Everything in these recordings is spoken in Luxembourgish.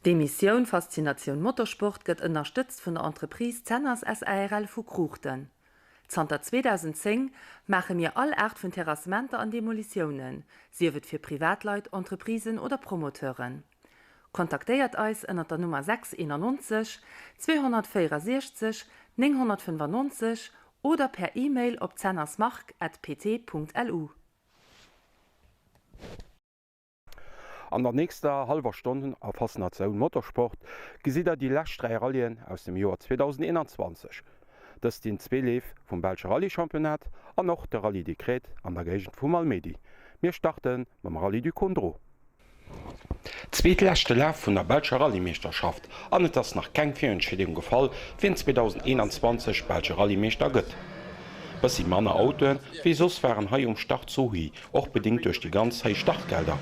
D'Emissioun Faszinatioun Motorsport gëtt ënnerstëtzt vun der Entreprise Zenners SARL vu Kruuchten. Zanter 2010 maache mir all Aart vun Terrassementer an Demolitiounen, sief et fir Privatleit, Entreprisen oder Promoteuren. Kontaktéiert eis ënnert der Nummer 6 91 264 995 oder per E-Mail op zennersmarc@pt.lu. An der nächster hallwer Stonn a Faszinatioun Motorsport gesitt der déi lescht 3 Rallyen aus dem Joer 2021. Dëst sinn zwee Leef vum belsche Rallye-Championnat an och de Rallye des Crêtes an der Géigend vu Malmedy. Mir starte mam Rallye du Condroz. Zweetleschte Laf vun der belscher Rallye-Meeschterschaft an et ass nach keng Virentscheedung gefall, wien 2021 belsche Rallye-Meeschter gëtt. Bëssi manner Autoen wéi soss waren hei um Start zu Huy, och bedingt duerch déi ganz héich Startgelder.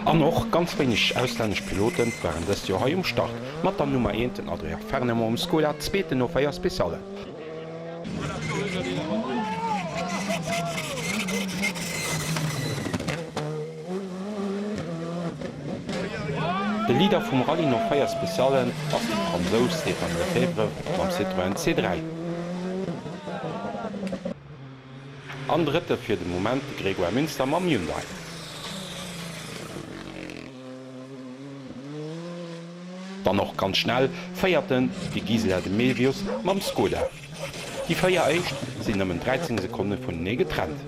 An och ganz wéineg auslännesch Pilote waren dëst Joer hei um Start, mat der Nummer eent den Adrien Fernemont um Skoda, zweeten no 4 Speciallen. De Leader vum Rallye no 4 Speciallen ass de Fransous Stéphane Lefebvre mam Citroën C3. An Drëtte fir de Moment de Grégoire Münster mam Hyundai. Dann och ganz schnell Véierten de Gisela de Mevius mam Skoda. Déi 4 éischt sinn nëmmen 13 Sekonne vunenee getrennt.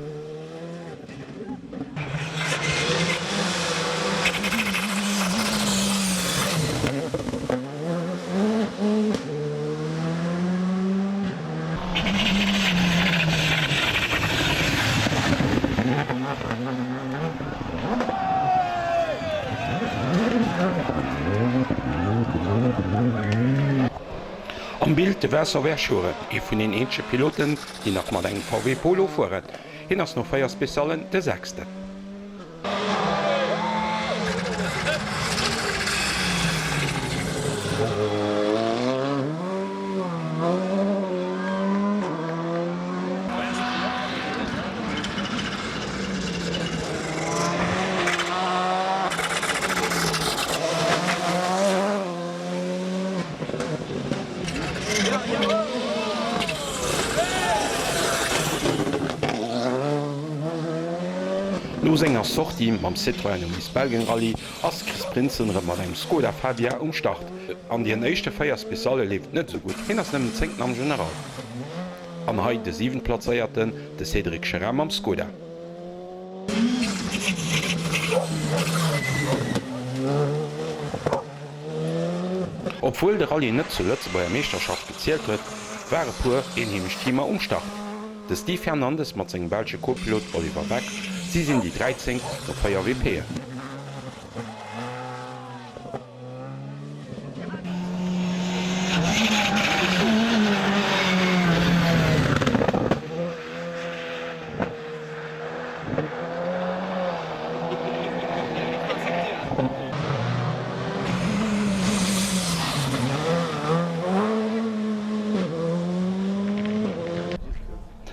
Am Bild de Vincent Verschueren, ee vun den eenzege Piloten, déi nach mat engem VW Polo fueren. Hien ass no 4 Speciallen de Sechsten. No senger Sortie mam Citroën um Miss Belgien Rallye ass Chris Prinsen erëm mat engem Skoda Fabia um Start. An dien éischte 4 Specialle leeft net esou gutt, hien ass nëmmen zéngten am General. An hei de siwentplazéierten, de Cédric Cherain mam Skoda. Obwuel de Rallye net zur Lëtzebuerger Meeschterschaft gezielt huet, ware puer eenheemesch Teamer um Start. De Steve Fernandes mat sengem belsche Co-Pilot Oliver Beck, si sinn déi 13. No 4 WPen.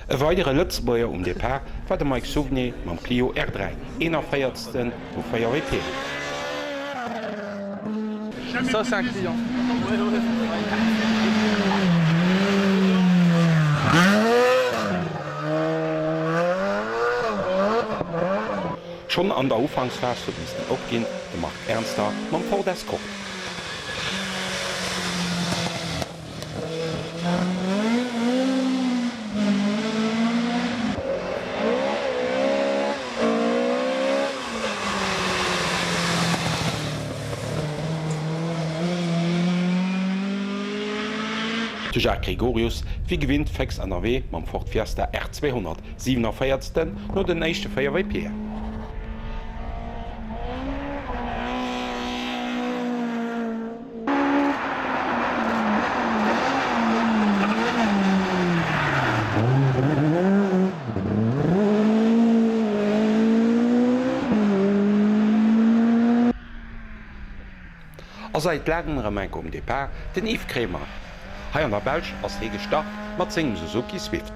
E weidere Lëtzebuerger um Depart war de Mike Souvenier mam Clio R3, 41. No 4 WPen. Schonn an der Ufanksphas huet missten opginn, de Marc Ernster mam Ford Escort. De Jacques Gregorius, wéi gewinnt féx ënnerwee mam Ford Fiesta R 247 no den éischte 4 WPen. A sait laangem erëm enk um Depart, den Yves Kremer. Hei an der Belsch ass hie gestart mat sengem Suzuki Swift.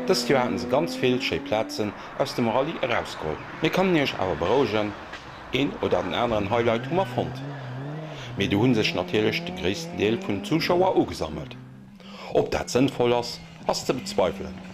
Dëst Joer haten se ganz vill schéi Plazen aus dem Rallye erausgeholl. Mir kannen iech awer berouegen, een oder den aneren Highlight hu mer fonnt. Mee do hu sech natierlech de gréissten Deel vun den Zuschauer ugesammelt. Ob dat sënnvoll ass, ass ze bezweifelen.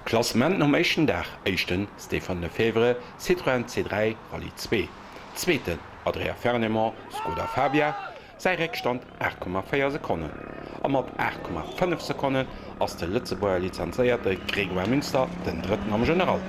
Klassement nom éischten Dag, Éischten Stéphane Lefebvre, Citroën C3 Rallye 2, Zweeten Adrien Fernemont, Skoda Fabia, säi Réckstand 8,4 Sekonnen a mat 8,5 Sekonnen ass de Lëtzebuerger Lizenzéierte Grégoire Münster den Drëtten am General.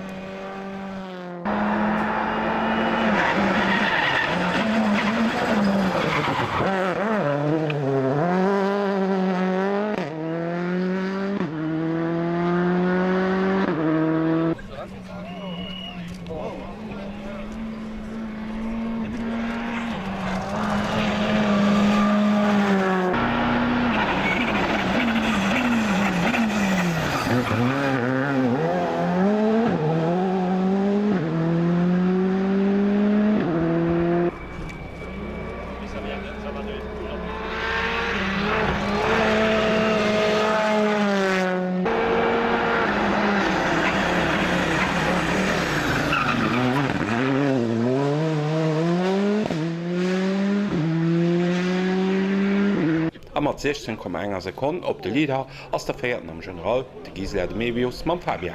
A mat 16,1 Sekonn op de Leader ass de Véierten am General de Ghislain de Mevius mam Fabia.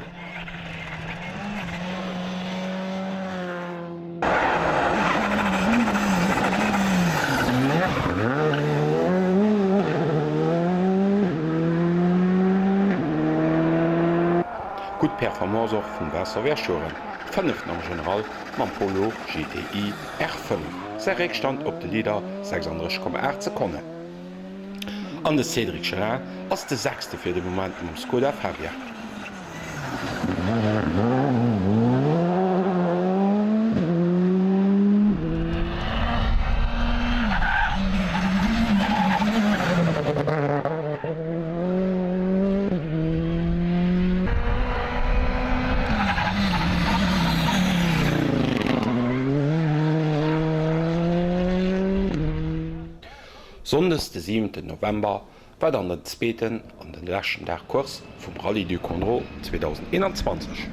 Gutt Performance och vum Vincent Verschueren, Fënneften am General mam Polo GTI R5, säi Réckstand op de Leader 36,8 Sekonnen. An de Cédric Chelin ass de Sechste fir de Moment mam Skoda Fabia. Sonndes de siwenten November war dann den zweeten an den leschten Dag Course vum Rallye du Condroz 2021.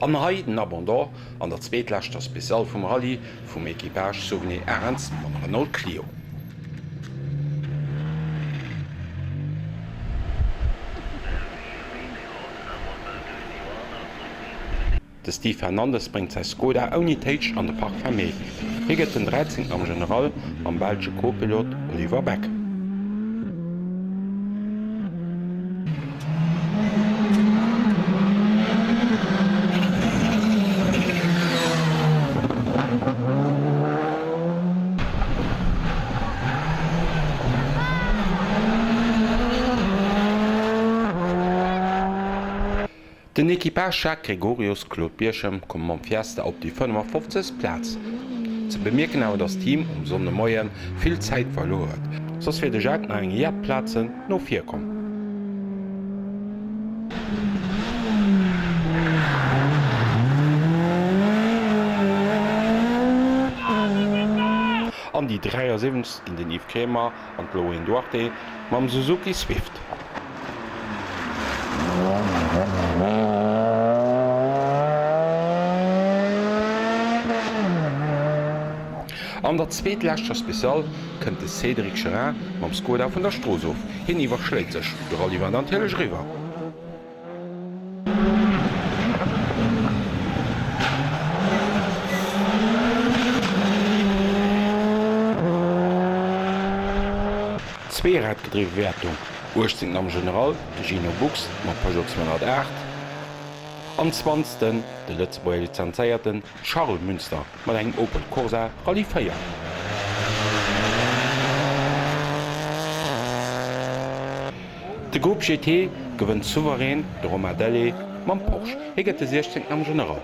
An hei den Abandon an der zweetleschter Special vum Rallye vum Equipage Souvenir Arends mam Renault Clio. De Steve Fernandes bréngt säi Skoda ouni Téitsch an de Parc Fermé. Hie gëtt den Dräizéngten am General mam belsche Co-Pilot Oliver Beck. Den Equipage Jacques Gregorius, Claude Bierchem koum mam Fiesta op déi 55. Plaz. Ze bemierken awer dass d'Team um Sonnde Moie vill Zäit verluer huet, soss wier de Jacques nach eng jett Plazen no vir komm. An déi 73. ginn den Yves Kremer an d'Loreen Duarte mam Suzuki Swift. An der zweetleschter Special kënnt de Cédric Gerin mam Skoda vun der Strooss of. Hien iwwerschléit sech. De Rallye war natierlech eriwwer. Zweeradgedriwwe Wäertung, 18. Am General de Gino Bux mam Peugeot 208 an 20. De Lëtzebuerger Lizenzéierten Charles Münster mat engem Opel Corsa Rallye 4. De Groupe GT gewënnt souverän de Romain Dellé mam Porsche. Hie gëtt de 16. am General.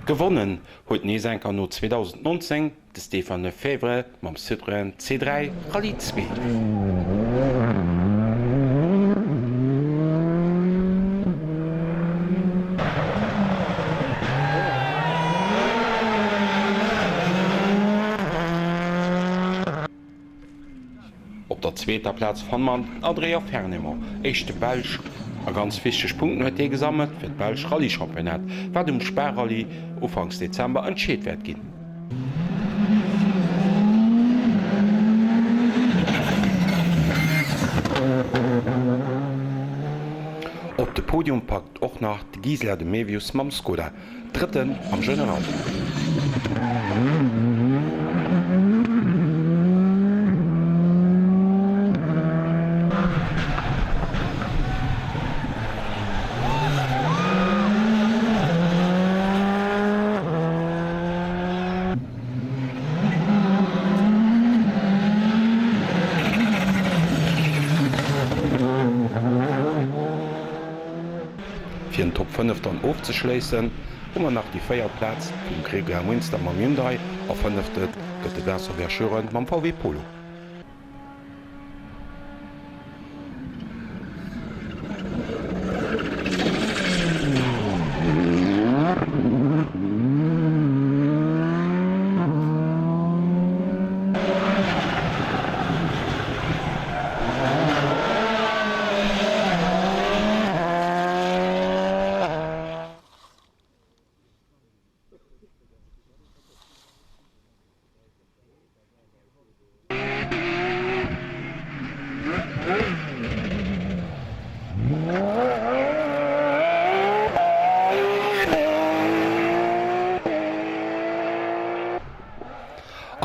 Gewonnen huet nees enker no 2019 De Stéphane Lefebvre mam Citroën C3 Rallye 2. Op der zweeter Plaz fanne mer den Adrien Fernémont, éischte Belsch. A ganz wichteg Punkten huet hie gesammelt fir d'belsch Rallye-Championnat, wat um Spa-Rallye ufanks Dezember entscheet wäert ginn. Op de Podium packt och nach de Gisela de Mevius mam Skoda. Drëtten am General. Fir den Top 5 dann ofzeschléissen, hu mer nach déi véiert Plaz vum Grégoire Munster mam Hyundai a fënnefte gëtt de Vincent Verschueren mam VW Polo.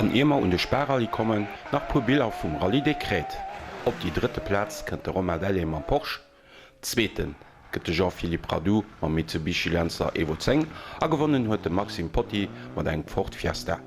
An ier mer un de Spa-Rallye kommen, nach puer Biller vum Rallye des Crêtes. Op déi drëtte Plaz kënnt de Romain Dellet mam Porsche, Zweete gëtt de Jean-Philippe Radoux mam Mitsubishi Lancer Evo 10 a gewonnen huet de Maxime Potty mat engem Ford Fiesta.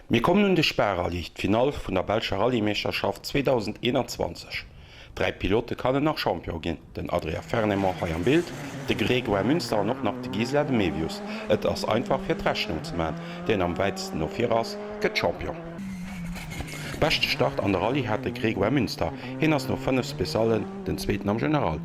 Mir kommen un de Spa-Rallye, d'Finall vun der belscher Rallye-Meeschterschaft 2021. 3 Pilote kannen nach Champion ginn, den Adrien Fernémont hei am Bild, de Grégoire Münster an och nach de Gisela de Mevius. Et ass einfach fir d'Rechnung ze man, deen am wäitsten no vir ass, gëtt Champion. Beschte Start an de Rallye hat de Grégoire Münster, hien ass no 5 Speciallen den zweeten am General.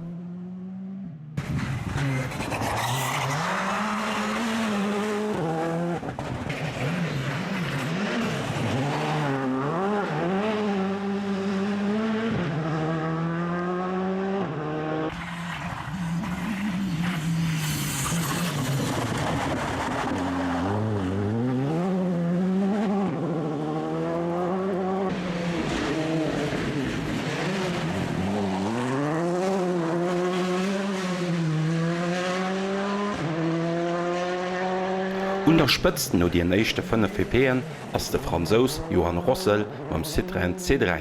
Un der Spëtzt no dien éischte 5 WPen ass de Fransous Yohan Rossel mam Citroën C3.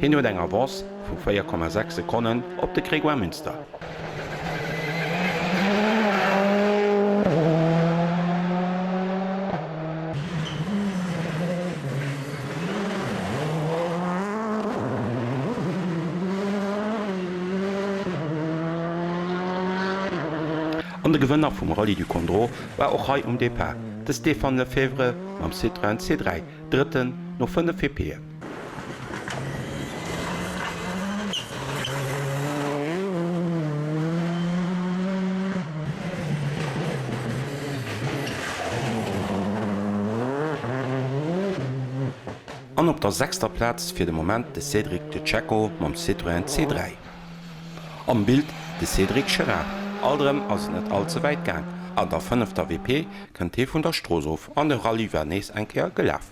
Hien huet eng Avance vu 4,6 Sekonnen op de Grégoire Münster. An de Gewënner vum Rallye du Condroz war och hei um Depart, de Stéphane Lefebvre mam Citroën C3, Drëtten no 5 WPen. An op der sechster Plaz fir de Moment de Cédric De Cecco mam Citroën C3. Am Bild de Cédric Gerard. Alt erëm ass et net all ze wäit gaang. An der fënnefter WP kënnt hie vun der Strooss of an de Rallye war nees eng Kéier gelaf.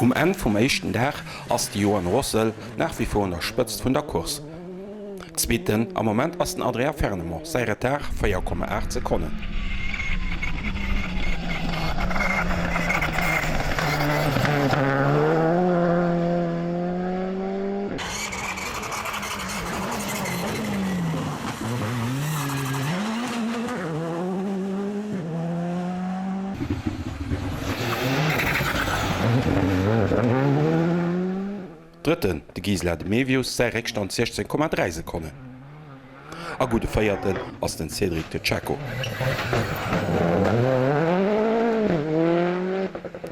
Um Enn vum éischten Dag ass de Yohan Rossel nach wie vor un der Spëtzt vun der Course. Zweeten am Moment ass den Adrien Fernemont, säi Retard 4,8 Sekonnen. Drëtten de Gisela de Mevius, säi Réckstand 16,3 Sekonnen. A gudde Véierten ass den Cédric De Cecco.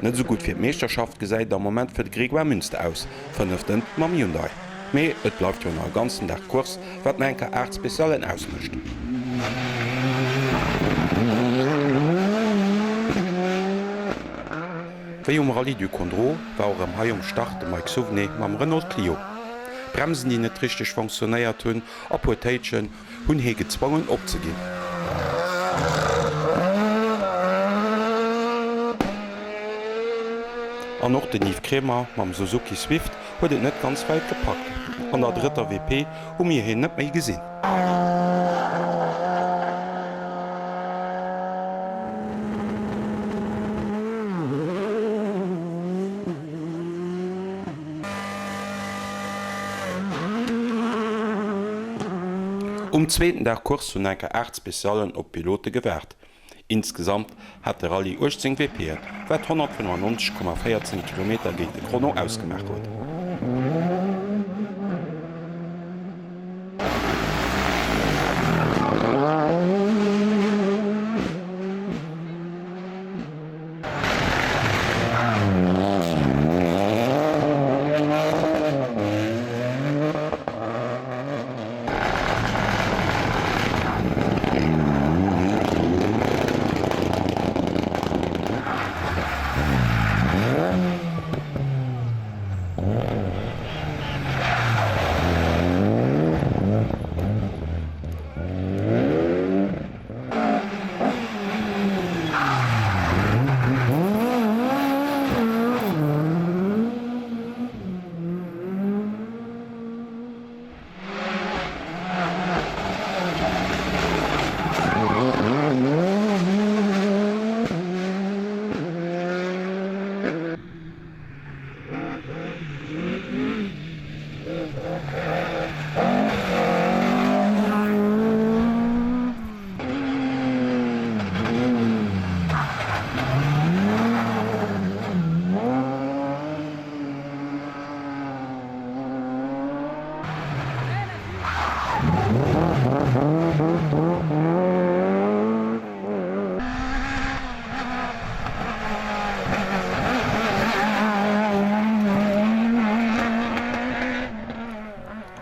Net esou gutt fir d'Meeschterschaft gesäit et am Moment fir de Grégoire Münster aus, Fënneften mam Hyundai. Mee et bleift jo nach e ganzen Dag Course, wat nach enker 8 Specialen ausmécht. Wéi um Rallye du Condroz war och erëm hei um Start de Mike Souvené mam Renault Clio. Bremsen déi net richteg fonctionnéiert hunn a puer Téitschen hunn hee gezwongen opzeginn. An och den Yves Kremer mam Suzuki Swift huet et net ganz wäit gepackt. An der drëtter WP hu mir hien net méi gesinn. Um zweeten Dag Course hunn enker 8 Speciallen op d'Pilote gewaart. Insgesamt hat de Rallye 18 WP'en, wat 195,14 Kilometer géint de Chrono ausgemaach huet.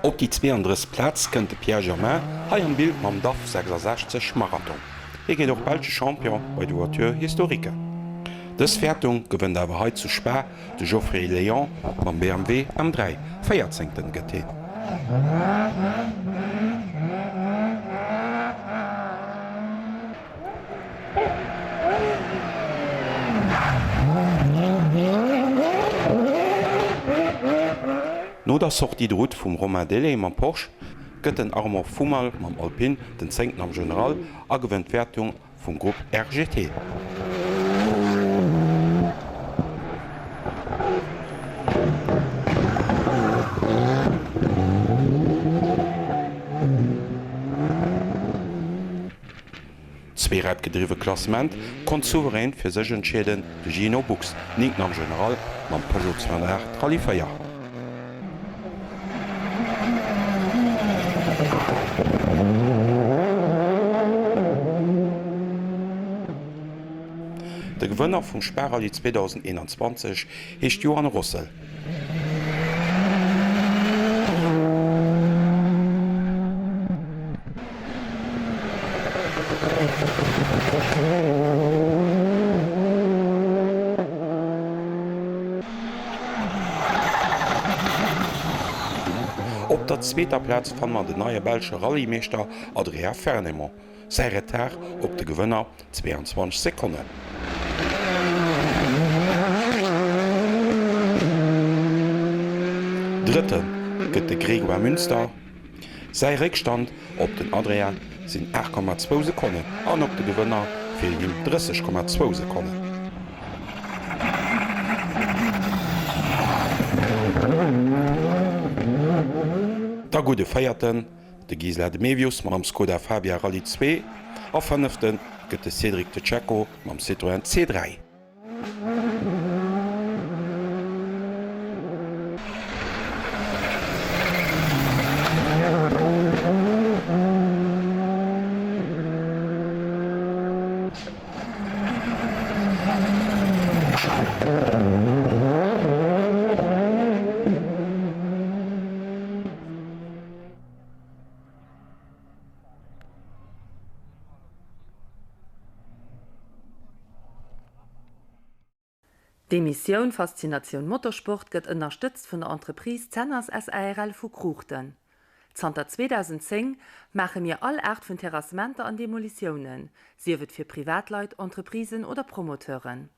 Op déi 32. Plaz kënnt de Pierre Germain, hei am Bild mam DAF 66 Marathon. Hie gétt och belsche Champion bei de Voitures historiques. Dës Wäertung gewënnt awer hei zu Spa De Geoffrey Léon mam BMW M3, Véierzéngten gëtt heen. No der Sortie de route vum Romain Delay mam Porsche gëtt den Armand Fumal mam Alpine den Zéngten am General a gewënnt d'Wäertung Vum Grupp RGT. D'Zweeradgedriwwe Klassement konnt souverän fir sech entscheeden, de Gino Bux, néngten am General mam Peugeot 208 Rallye 4. De Gewënner vum Spa-Rallye 2021 heescht Johan Rossel. Op der zweeter Plaz fanne mer den neie belsche Rallye-Meeschter Adrien Fernemont. Säi Retard op de Gewënner 22 Sekonnen. Drëtte gëtt de Grégoire Münster. Säi Réckstand op den Adrien sinn 8,2 Sekonnen an op de Gewënner feelen him 30,2 Sekonnen. Da gudde Véierten de Gisela de Mevius mam Skoda Fabia Rallye 2 a Fënnefte gëtt de Cédric De Cecco mam Citroën C3. D'Emissioun Faszinatioun Motorsport gëtt ënnerstëtzt vun der Entreprise Zenners SARL vu Kruuchten. Zanter 2010 maache mir all Aart vun Terrassementer an Demolitiounen, sief et fir Privatleit, Entreprisen oder Promoteuren.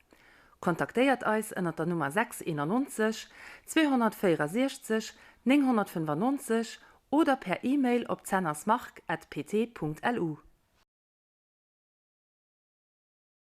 Kontaktéiert eis ënnert der Nummer 6 91 264 995 oder per E-Mail op zennersmarc at pt.lu.